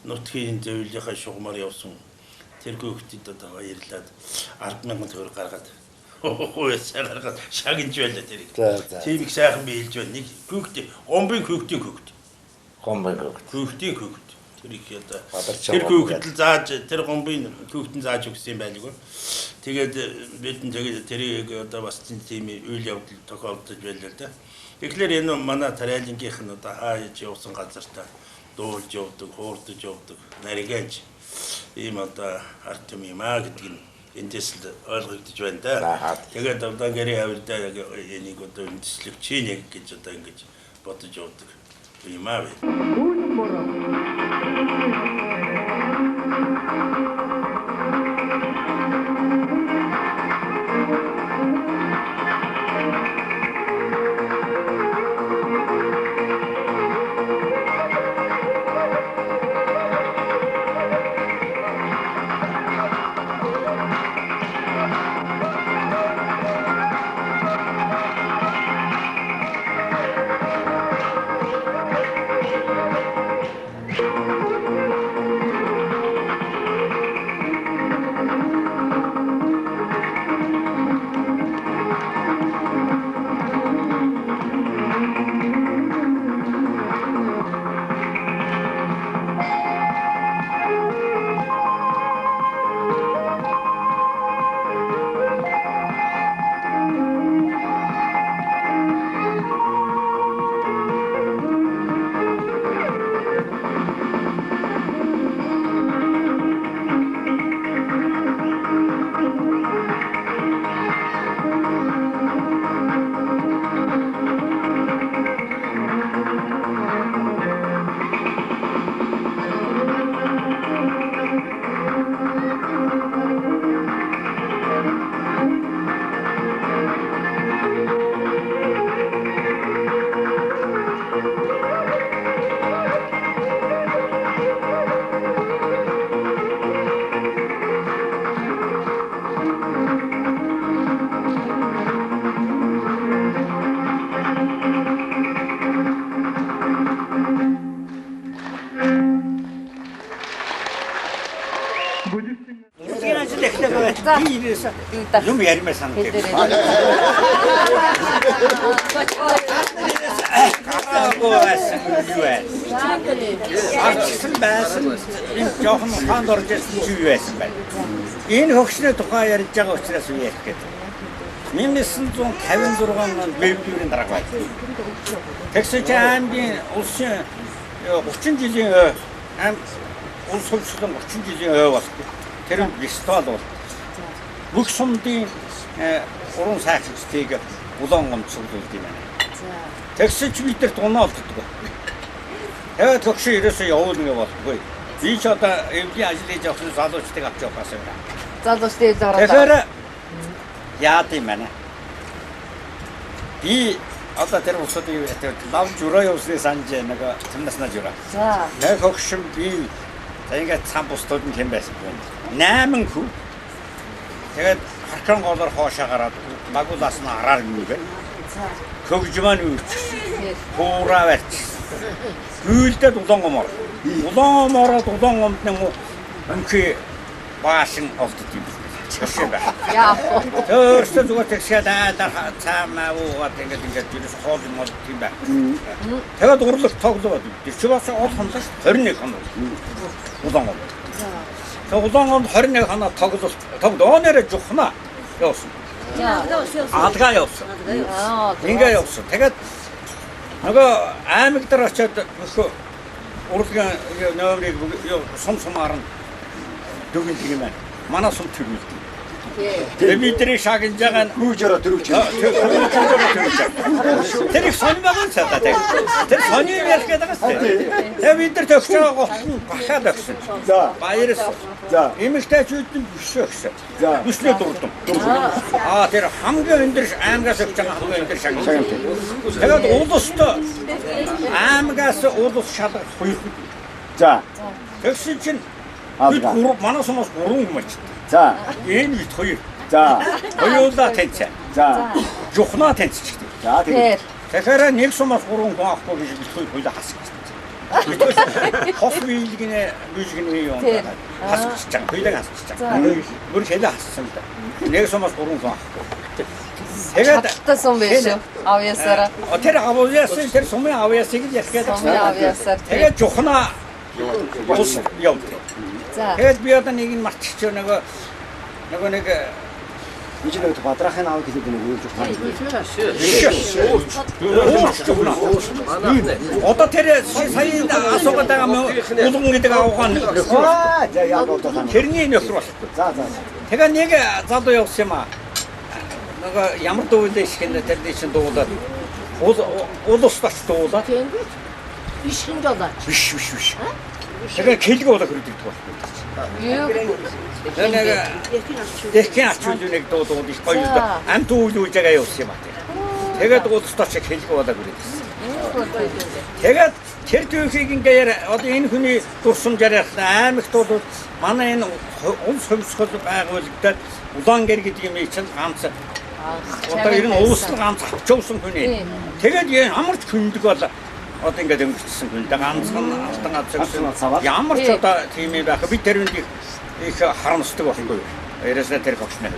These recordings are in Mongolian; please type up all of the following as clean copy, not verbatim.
Нутгийн зөвлөлийнхаа шугамар явсан тэр хүүхдэд одоо баярлаад 10,000 төгрөг гаргаад хөөсөө гаргаад шагнаж байлаа тэрийг. Тийм их сайхан би хэлж байна. Нэг хүүхд гомбын хүүхдийн хүүхд. Гомбын хүүхд. Хүүхдийн хүүхд. Тэр их одоо тэр хүүхдэд л зааж тэр гомбын хүүхдэн зааж өгсөн юм байлгүй. Тэгээд бид нь тэгээд тэрийг одоо бас тийм үйл явдал тохиолдож байлаа л да. Тэгэхээр энэ манай тариалангийнх нь одоо хааж явсан газартаа дуулж явдаг, хуурдаж явдаг, наригаач ийм одоо ард түмэн юм аа гэдэг нь эндээс л ойлгогдож байна да. Тэгээд одоо гэрээ авирдаа яг энийг одоо үндэслэгч нэг гэж одоо ингэж бодож явдаг юм аа. Би ерөөсөө юм ярмаар санагдав. Гаагүй юу вэ? Арчсан байсан. Энэ жоохон ухаанд орж ирсэн чи юу байсан бэ? Энэ хөгшний тухай ярьж байгаа учраас юу ярих гээд. 1956 онд Бэвдүүрийн дарга байсан. Тэгсэн чинь аймгийн улсын 30 жилийн ой, аймаг улс хөгжлийн 30 жилийн ой болсон. Тэр нь фестивал бол. Бүх сумдын уран сайхагчдыг улаан гомд цуглуулд юм байна. Тэгсэн чи бид нар дунаа олддог. Тэгээд хөгшин ерөөсөө явуулна болдгоо. Би ч одоо эвлийн ажил хийж явах залуучдыг авч явах гэсэн юм. Залуучдыг эвлээ ороод. Тэгэхээр яад юм байна. Би одоо тэр улсуудын лав жураа явсныг санаж нэг түмнасна жураа. За. Нэг хөгшин би за ингээд цам бусдууд нь хэн байсан бэ? 8 хүү. Тэгээд харкан голоор хоошоо гараад магуулаас нь араар нүгэ. Хөгжмөн үүрчихсэн. Хуураа барьчихсан. Гүйлдээд улаан гомор. Улаан гом ороод улаан гомд нэг өнхи баашин олдод юм байна. Чашаа байх. Яа. Өөртөө зүгээр тэгшээд айлаар цаамаа уугаад ингээд ингээд ерөөс хоол юм олд юм байна. Тэгээд урлаг тоглоод. Тэр чи бас ол хонлоо шүү. 21 хоног. Улаан гом. Тэгээд улаан гомд 21 хоног тоглолт. Тоглооноор жухнаа явсан. Алгаа явсан. Ингээ явсан. Тэгээд нөгөө аймаг дээр очиод нөхөө урлагийн нөмрийг сум сумаар нь дүгнэх юм байна. Манай сум төрүүлдэг. Тэгээд бидний шагнаж байгаа нь Гүүжөрөө төрөвч. Тэр их сонь байгаа юм цаадаа тэг. Тэр сони юм ярих гэдэг байгаа шүү дээ. Тэгээд бид нар төгсөж байгаа гол нь бахаад өгсөн. За. Баярс. За. Эмэгтэйчүүд нь бүшөө өгсөн. За. Бүснээ дурдам. Аа тэр хамгийн өндөр аймгаас өгч байгаа хамгийн өндөр шагнал. Тэгээд улсд аймгаас улс шалгах хоёр. За. Тэгсэн чинь бид гурав манай сумаас гурван хүн очив. За. Энэ бит хоёр. За. Хоёулаа таньцаа. За. Жухнаа таньцчихдаг. За тэгээд. Тэгэхээр нэг сумаас гурван хүн авахгүй гэж бит хоёр хоёулаа хасах гэсэн. Хос биелгэнэ бүжгэнэ юм даа. Хасчихсан. Хоёлаа хасчихсан. Бүр хэлээ хассан л да. Нэг сумаас 3 сум авахгүй. Тэгээд чадaltaй сум биш үү? Авьяасаараа. Тэр авьяас тэр сумын авьяасыг л ярих гэдэг. Сумын авьяасаар. Тэгээд жухнаа ус явдаг. За. Тэгээд би одоо нэг нь мартчихв нөгөө нэг Энэ чинь нөгөө бадрахын аав гэдэг нэг үйл жухнаа. Одоо тэр сая асуугаад байгаа улган гэдэг авгаа нөхөр. Аа за яг одоо тань. Тэрний нөхөр болохгүй. За за. Тэгээ нэг залуу явсан юм аа. Нөгөө ямар дуу вэ гэх тэрний чинь дуулаад улс тач дуулаад. Ишхэн жолооч. Биш биш биш. Тэгээ хэлэг болоо хөрдөг байхгүй. Юу? Нэг Дэхин ач үйл нэг дуу дууд их гоё л амт үйл үйл байгаа явсан юм аа. Тэгээд улс тач хэлэг болоо хөрдөг. Тэгээд тэр түүхийг ингээ яриа одоо энэ хүний дурсамжаар ярих аймагт бол манай энэ улс хөвсгөл байгуулагдаад Улаангэр гэдэг юм чинь ганц одоо ер нь улс нь ганц авчуулсан хүн. Тэгээд ямар ч хүндэг бол одоо ингээд өнгөрчихсөн хүн. Ганцхан алтан газар ямар ч одоо тийм юм байх. Би тэр үнд их харамсдаг байхгүй. Яриасаа тэр хогшноо.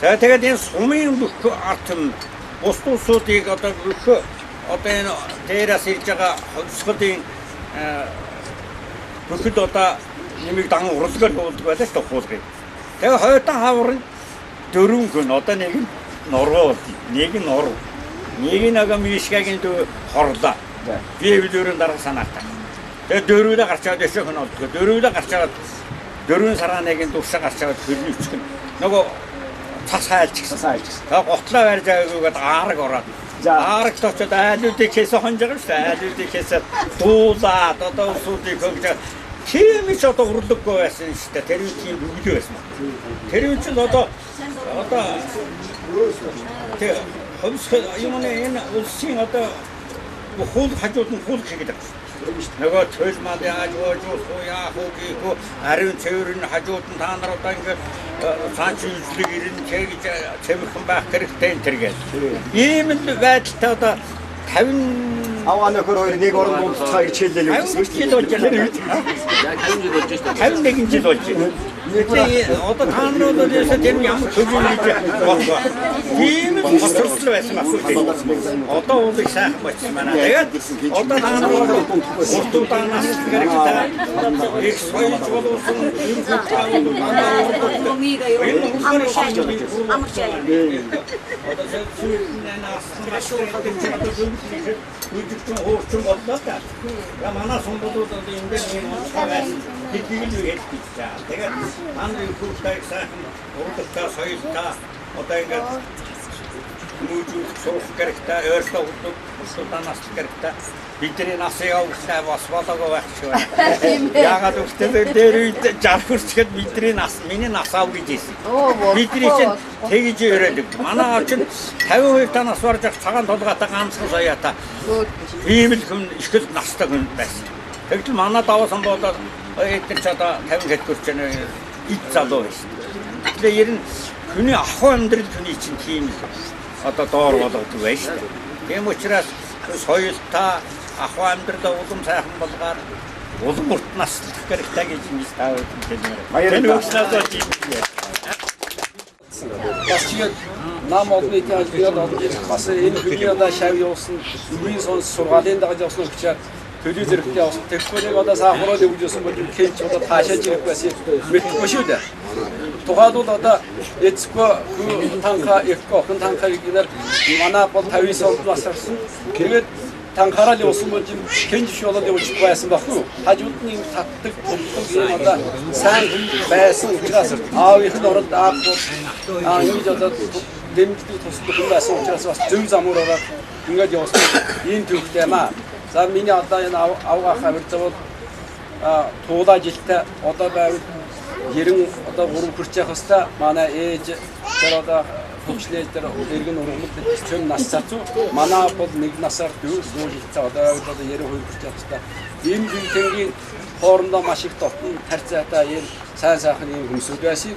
За тэгээд энэ сумын бүх арт юм бус улсуудыг одоо бүх одоо энэ дээрээс ирж байгаа хувьсгалын бүхэл одоо нэмийг дан урлагаар явуулдаг байлаа шүү дээ хуулгыг. Тэгээ хойтон хавар нь дөрвөн хүн одоо нэг нь нуруу нэг нь нуруу нэг нь ага мишгагийн дүү хорлоо. Би эвлөрөн дарга санаатай. Тэгээ дөрвөлөө гарч аваад өшөө хүн олдгоо. Дөрвөлөө гарч аваад 4 сарын 1-нд дуршаа гарч аваад хөрний өчгөн нөгөө цас хайлчихсан. Тэгээ готлоо барьж аваагүйгээд аараг ороод. Аарагт очоод айлуудыг хийсэн хонж байгаа шүү дээ. Айлуудыг хийсэн дуулаад одоо усуудыг хөнгөж тийм ч одоо урлаггүй байсан шүү дээ. Тэр үе тийм бөглөө байсан. Тэр үе чинь одоо тэг хөвсгөл юм нэ энэ улсын одоо хууль хажууд нь хууль хийгээд байгаа шүү. Нөгөө төл мал яаж уужуулах уу, яах уу гэх үү, ариун цэвэр нь хажууд нь та нар одоо ингээд цааш үзлэг ирнэ гэж цэвэрхэн байх хэрэгтэй энэ төр гэж. Ийм л байдалтай одоо 50 аваа нөхөр хоёр нэг орон дундцгаа гэж хэллээ юу гэсэн жил болж байна. Яг 50 жил болж байна. 51 жил болж байна. Тэгээ одоо та нар бол ерөөсөө тэр ямар хөвгөн гэж бодлоо. Тийм л хоцорсол байсан байхгүй тийм. Одоо бол их сайхан болчихсон байна. Тэгээд одоо та нар бол урт удаан нас хэрэгтэй. Их соёлж боловсон одоо хуурчин боллоо та. Манай сонгуулиуд одоо ингээд юм онцгой байсан. Тэднийг л хэлдэг чаа. Тэгээд манай хүүхдээ их сайхан урлагтай, соёлтой одоо ингээд хүмүүжүүлэх сурах хэрэгтэй, ойртой урдаа наслах хэрэгтэй. Бидний насын явагтай бас болоогүй байх шиг байна. Яагаад гэвэл дээр үед 60 хүрчихэд бидний нас миний нас ав гэж хэлсэн. Бидний чинь тэгж өрөөдөг. Манай аав чинь 52 та нас барж ах цагаан толгойтой ганцхан соёотой. Ийм л хүн их л настай хүн байсан. Тэгтэл манай даваа самбуудаар эдгээр ч одоо 50 хэд хүрч байна ид залуу байсан. Тэгэхээр ер нь хүний ахуй амьдрал хүний чинь тийм л одоо доор болгодог байж шүү дээ. Тийм учраас соёлтой ахуй амьдралаа улам сайхан болгоор улам урт наслах хэрэгтэй гэж ингэж та бүхэнд хэлмээр. Баярлалаа. Бас тэгээд нам олон нийтийн албан олон бас энэ хүний одоо шав явуулсан, үгийн сонс сургаалын дагаж явсан учраас төлөв зэрэгтэй явсан. Тэгэхгүй нэг одоо сахараад явж байсан бол кенч одоо таашааж ирэх байсан мэдэхгүй шүү дээ. Тухайлбал одоо эцэхгүй танха эхгүй охин танха гэнээр манай бол 59 онд нас гарсан. Тэгээд танхаараа л явсан бол кенч биш болоод явж байсан байхгүй юу? Хажууд нь юм татдаг, тулдаг юм одоо сайн хүн байсан учраас аавынх нь оролд аав бол ингэж одоо дэмждэг тусдаг хүн байсан учраас бас зөв замуур ороод ингээд явсан ийм төвхтэй юм аа. За миний одоо энэ авгаах авир бол туулаа жилтэй одоо байвал 90 одоо 3 хүрч явах хэвээр манай ээж тэр одоо хөгжлөө тэр иргэн ургамал цөм нас цацуу манай бол нэг насаар 4 жилтэй одоо байвал одоо 92 хүрч явах хэвээр ийм бие тэнгийн хоорондоо маш их дотн харьцаатай ийм сайн сайхан ийм хүмүүсүүд байсан.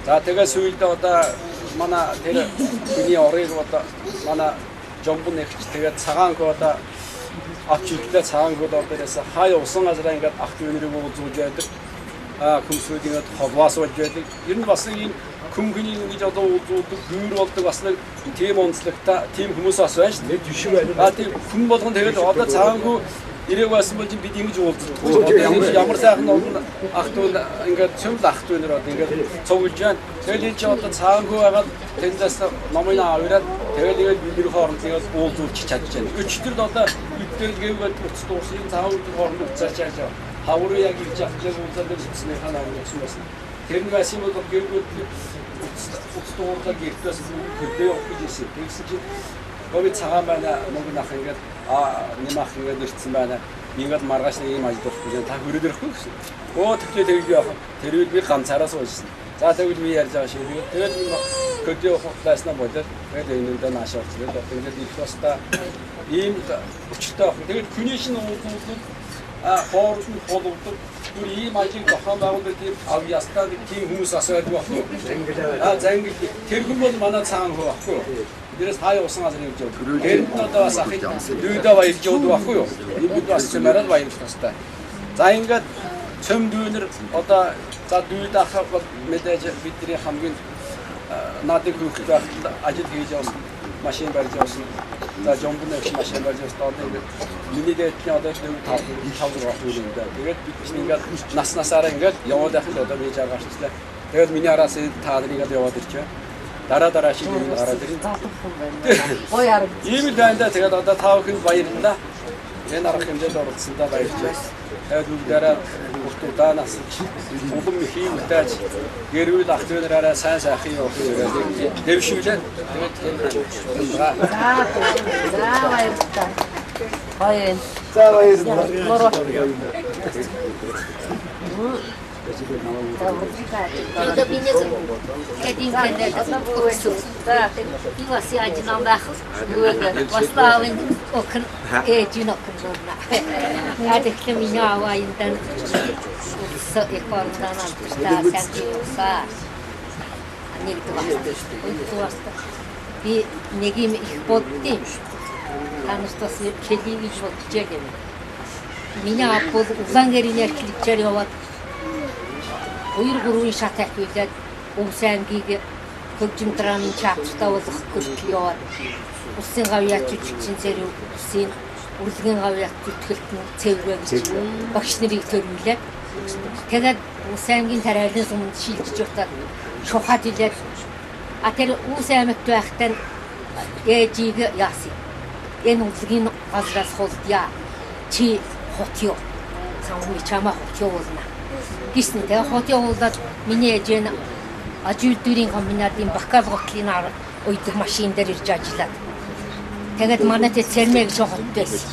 За тэгээ сүүлдээ одоо манай тэр хүний орыг одоо манай жомбон нэгч тэгээд цагаанг одоо Авч ирлээ цагаан хөл ордоос хаа усан газараа ингээд ах дүүнэрийг уулзуулж байдаг. Хүмсүүд ингээд холбоос болж байдаг. Ер нь бас энэ хүмгний ингэж одоо уулзуулдаг, гүйр болдог бас нэг тийм онцлогтой тийм хүмүүс бас байна шүү дээ. Жишээ байна. Тийм хүн болгон тэгээд одоо цагаан хүү ирээг байсан бол бид ингэж уулздаг. Одоо ямар сайхан олон ах дүү ингээд цөмл ах дүүнэр одоо ингээд цуглаж байна. Тэгэл энэ чи одоо цагаан хүү байгаад тэндээс номын авираад тэгэл ингээд бидний хооронд ингээд уулзуулчих чадж байна. Өчтөр л одоо бид тэр гэвгээд уц дуурсан цагаан хүү хооронд уцаач яаж хавруу яг ирж авчлаа уулзаад ирсэнийхаа нам гэсэн байсан. Тэр нь байсан бол гэвгээд уц дуурлаа гэртээс хөдөө явах гэж ирсэн. Тэгсэн чинь би цагаан байна мөнгө ах ингээд нэмах ингээд ирсэн байна. Ингээд маргааш нэг ийм ажил болох гэж та хөрөөд ирэхгүй гэсэн. Өө тэгэхээр тэгж яах вэ? Тэр үед би ганцаараа суужсэн. За тэгвэл би ярьж байгаа шиг. Тэгээд хөдөө явах класснаа болоод тэгээд энэ үндэ наашаа орсон. Тэгээд их баста ийм өчтөй ах. Тэгээд хүний шин уулзуулдаг хооронд нь холбогддог. Бүр ийм ажлыг зохион байгуулдаг тийм ав ястаа нэг тийм хүмүүс асууад байхгүй. Зангил тэр хүн бол манай цагаан хөө байхгүй юу? Дээрээс хаа усан газар явж явдаг. Тэр нь одоо бас ахын дүүдээ баярлж явдаг байхгүй юу? Энэ бид бас цөмөрөл баярлах ёстой. За ингээд цөм дүүнер одоо за дүүд ах бол мэдээж бидний хамгийн наадыг хүүхэд байхад ажил хийж явсан, машин барьж явсан. За жомбон нэгш машин барьж явсан. Одоо ингээд миний дээдлийн одоо 4 5 6 хүн юм да. Тэгээд бид чинь ингээд нас насаараа ингээд яваад байхад одоо би 60 гарчлаа. Тэгээд миний араас та нар ингээд яваад ирчээ. Дараа шиг юм гараад ирнэ. Гоё харагдчих. Ийм л байна да. Тэгээд одоо та бүхэнд баярлалаа. Энэ арга хэмжээнд оролцсондоо баярлалаа. Тэгээд бүгдээрээ урт удаан насалж улам ихийн үтээж гэрүүл ах дүүнэрээ сайн сайхан явах юм дэвшүүлээ. Тэгээд За баярлалаа. Гоё юм. За баярлалаа. Одоо би нэг тэгээд өгсөн. Би бас яаж ном байх вэ? Бас аавын охин ээж нь охин байна. Тэгэхээр миний аваа энэ их орноо алдартай сайн юусаа. Нэг дүүс. Би нэг юм их боддیں۔ Та нарт бас хэлье гэж бодож юм. Миний аав бол улаан гэрийн архитектор яваад 2-3 шат ахиулаад Өвс аймгийг хөгжим драмын театртаа болгох хүртэл яваад улсын гавьяач жүжигчин зэрэг улсын урлагийн гавьяач зүтгэлт нь цэврээ гэж багш нарыг төрүүлээд тэгээд Өвс аймгийн тариалан суманд шилжиж утаад шухаад илээд тэр Өвс аймагт байхдаа ээжийг яасан. Энэ урлагийн газраас хулдъя. Чи хот юу? Цамгүй чамаа хот явуулна. Гисэн тэгээ хот явуулаад миний ээж нь аж үйлдвэрийн комбинатын бакал готлын уйдаг машин дээр ирж ажиллаад. Тэгээд манай тэ цэрмэг гэж хот байсан.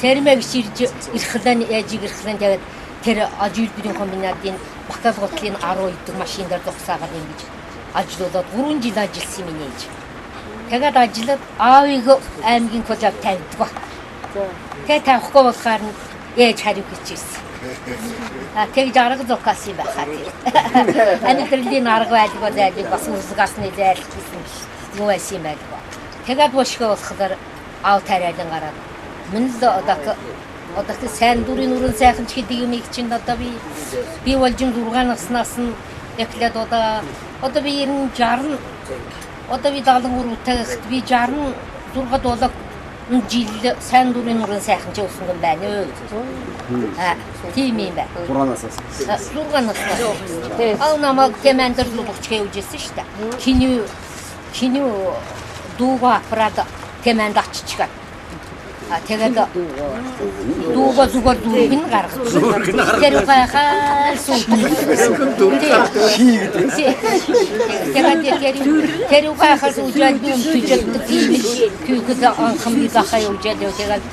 Цэрмэг гэж ирж ирэхлэн ээжийг ирэхлэн тэгээд тэр аж үйлдвэрийн комбинатын бакал готлын 10 уйдаг машин дээр зогсаагаад ингэж ажиллуулад 3 жил ажилласан миний ээж. Тэгээд ажиллаад аавыг аймгийн коллеж тавьдаг. Тэгээд тавихгүй болохоор ээж хариу хийчихсэн. Тэгж арга зогсоос юм байхаа тэр. Амьдралын арга байлгүй зайлыг бас урлагаас нь зайлах гэсэн юу байсан юм байлгүй. Тэгээд бошгоо болохоор аав тариалан гараад мөн л одоо сайн дурын нүрэн сайхан ч гэдэг юм их чинь одоо би болжин 6 наснаас нь эхлээд одоо би 90 60 одоо би 73 тагт би 66 болог жил сайн дурын нүрэн сайхан ч өсөн юм байна. Тийм юм байна. 6 насаас. 6 наснаас. Аа намайг тэмэндэр лугч хийжсэн шүү дээ. Кино дууга аппарат тэмэнд аччихад. Тэгээд дууга зүгээр дүүрэг нь гаргаж. Тэр гайхал суудаг. Ший гэдэг. Тэгээд тэр гайхал сууж юм төжөлдөг тийм түүхэл анхан би бахаа явж ялээ. Тэгээд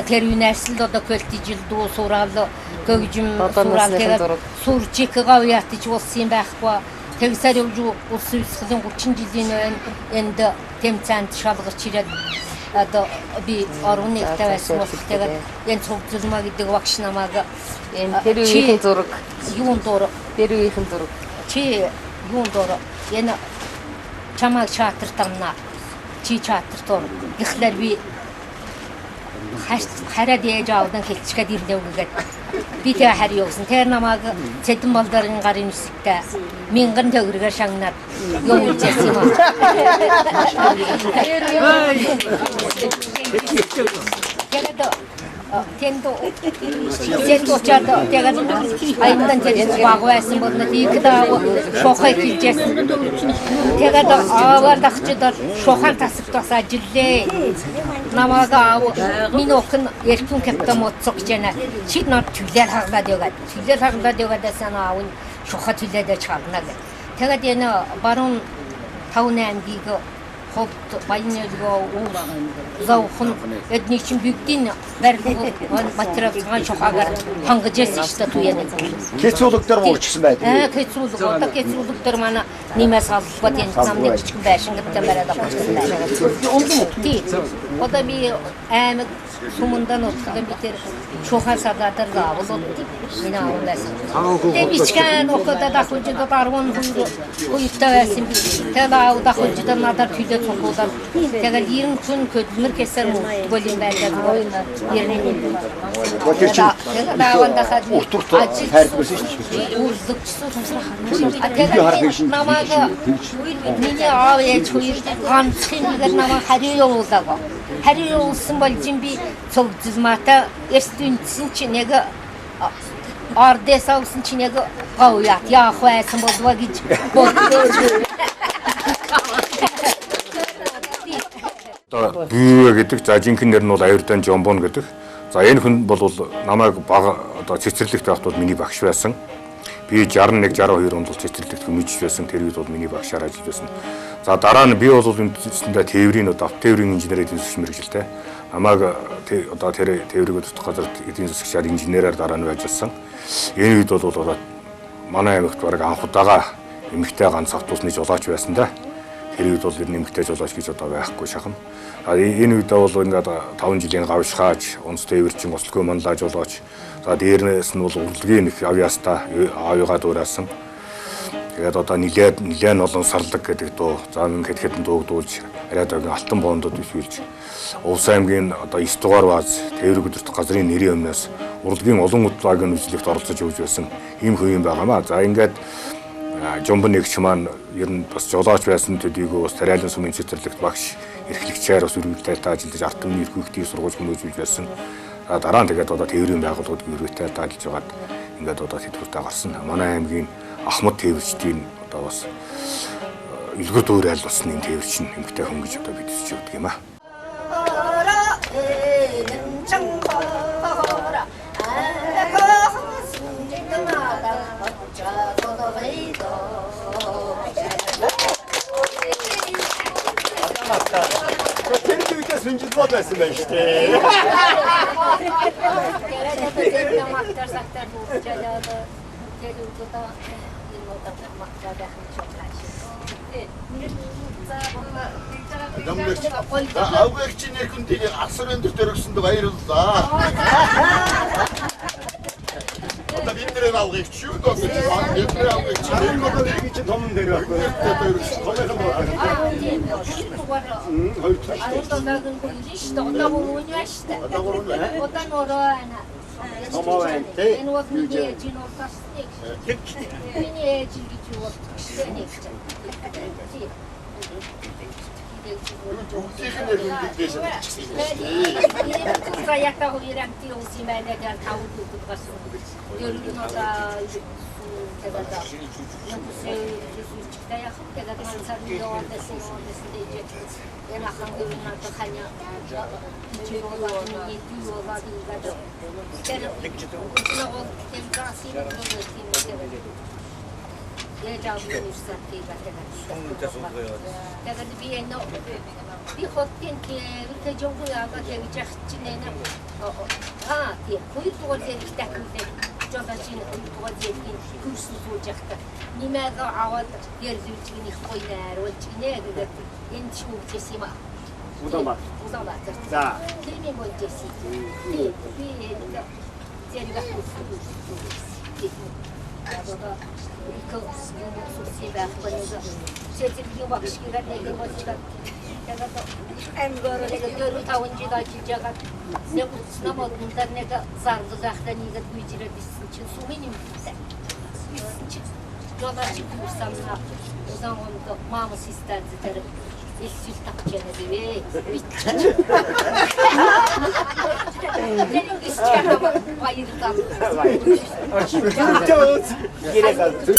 тэр юунаас л одоо көлтижил дуу сураал хөгжим сураал тэгээд сурчик гавьяатж болсон юм байхгүй. Тэгсээр явж улсын хувьсгалын 30 жилийн өмнө энд тэмцээнд шалгарч ирээд одоо би 11 байсан болох тэгээд энэ цугцлмаа гэдэг багш намайг энэ тэр үеийн зураг юун дуур тэр үеийн зураг чи юун дуур энэ чамайг чатар тамна чи чатар тор гэхлээр би Хараад ээж аавдан хэлчихээд ирнэ гэгээд би тэгээ хари явсан. Тэр намайг Цэдэн болдорын гарын үсэгтээ 1000 төгрөгөөр шагнаад явуулж яасан юм. Тэгээд тэнд тэнд очоод тэгээд аяндан тэр баг байсан бол нэг даа шохой хэлжсэн. Тэгээд аавар дагчид шохон тасагт бас ажиллээ. Намайг аав миний охин эртүн капитан моцог гэж байна. Чи над төлөөр хаглаад яваад. Төлөөр хаглаад яваадасан аав нь шохоо төлөөд чална гэх. Тэгээд энэ баруун 5 аймгийг ховд баян өлгөө завхан эдний чинь бүгдийн барилга материал цагаан шохоогоор хангаж яасан шүү дээ туяа. Кэцүүлэг дээр муурчсан байдаг. Кэцүүлэг одоо кэцүүлэг дээр манай нэмээс албад энэ намны жижигэн байшин гэдэг бариад авчихсан байна. Тий. Одоо би аймаг сумундан утган би тэр шохоо сададар заавал миний аав байсан. Тэгээ бичгэн окодод ахвжид 10 хуйтай байсан би. Тэгээд аав ахвжид надад төлөө цугуулаад тэгээд 90 хүн хөдөлмөр кесэр мөрдгөл юм байлаа. Тэр чинь урт урт хайрдагсан шүү дээ. Үрлэгчсэн. Тэгээд намайг миний аав ээж хоёр ганцхан нэгээр намайг хариу явуулаагүй. Хариу явуулсан бол чинь би цогцолмата эртүнсэн чи нэг ардээс авсан чи нэг гавьяат яах байсан болов гэж боддог. Одоо Бүүвэ гэдэг, за жинхэнэ нэр нь бол Аюурдан Жомбон гэдэг. За энэ хүн бол намайг бага одоо цэцэрлэгт байхад бол миний багш байсан. Би 61 62 онд бол цэцэрлэгт хүмүүжиж байсан. Тэр үед бол миний багшаар ажиллаж байсан. За дараа нь би бол үндсэндээ тээврийн одоо тээврийн инженер эдийн засгийн мэргэжилтэй. Намайг одоо тэр тээврийг өдөртөх газар эдийн засгчаар инженерээр дараа нь ажилласан. Энэ үед бол одоо манай аймагт бараг анх удаага эмэгтэй ганц автобусны жолооч байсан да. Тэр үед бол ер нь эмэгтэй жолооч гэж одоо байхгүй шахам. Энэ үед бол ингээд 5 жилийн гавшгаач, онц тээвэрчин, ослгүй манлаа жолооч. За дээрнээс нь бол урлагийн их авьяастай аавыгаа дуурайсан. Тэгээд одоо нилээн олон сарлаг гэдэг дуу, за мөн хэд хэдэн дууг дуулж, арай доогийн алтан бондод бишүүлж, Увс аймгийн одоо 9 дугаар бааз тээврийг өдөртөх газрын нэрийн өмнөөс урлагийн олон удаагийн үйлчлэгт оролцож өгж байсан ийм хүн юм байгаамаа. За ингээд Жомбон нэгч маань ер нь бас жолооч байсан төдийгөө бас тариалан сумын цэцэрлэгт багш эрхлэгчээр бас үргэлжлэлтэй ажиллаж ард түмний эрх сургууль хүмүүжүүлж байсан. Дараа нь тэгээд одоо тээврийн байгууллагууд өргөтэй ажиллаж байгаад ингээд одоо тэтгэвртэй гарсан. Манай аймгийн ахмад тээвэрчдийн одоо бас үлгэр дуурайл болсон юм тээвэрч нь эмэгтэй хүн гэж одоо бид үзэж явдаг юм аа. Тэр үедээ сүнжил байсан байх шүү дээ. Авгагчийн эрхэм асар өндөр дөргсөнд баярлалаа. Одоо бид нэр авгагч шүү дээ. Бид нэр авгагч. Би чи том дээр байхгүй. Томынхан байна. Хоёр дахь. Одоо байна тий. Энэ бол миний ээж нь бол бас нэг. Миний ээж гэж юу болчихсон нэг. Бүгдийнх нь эрхэм дээш авчихсан юм шүү дээ. Саята хоёрын тиус юм байна дээр тав дүүдэд гарсан. Ер нь одоо тэгээд тэгээд мансар яваадсан дэж энэ хан гүн ханя чи болоо нэг юу болоо гэдэг. Тэр нөгөө тэр гасин тийм Тэгээд би энэ би хотын тэр жонгоо яагаад тэгж яах чинь нэ аа тий хоёр дугаар зэрэгтэй ахлаа жолооч энэ хоёр дугаар зэргийн курс сууж явахдаа нэмээд аваад ярьж их гоё найруулж гинэ гэдэг энэ ч үгжээс юм аа. Улаанбаатар. Улаанбаатар. За. Тийм юм болжсэн. Тий би зэрэг ахсан. Одоо их юм сүсий байхгүй нэг цэцэрлэгийн багшигаар нэг болчиход тэгээд аймгаар нэг 4-5 жил ажиллаж байгаа. Нэг утасна модондар нэг зарлал байхдаа нэг гүйжрээд ирсэн чинь сүмийн юм гэсэн. Ирсэн чинь жолооч күрсэн усан гонд мама систер тэр илсэл тагч яна гэвэ. Тэр ингэс чанаа баярлалаа. Гэрээс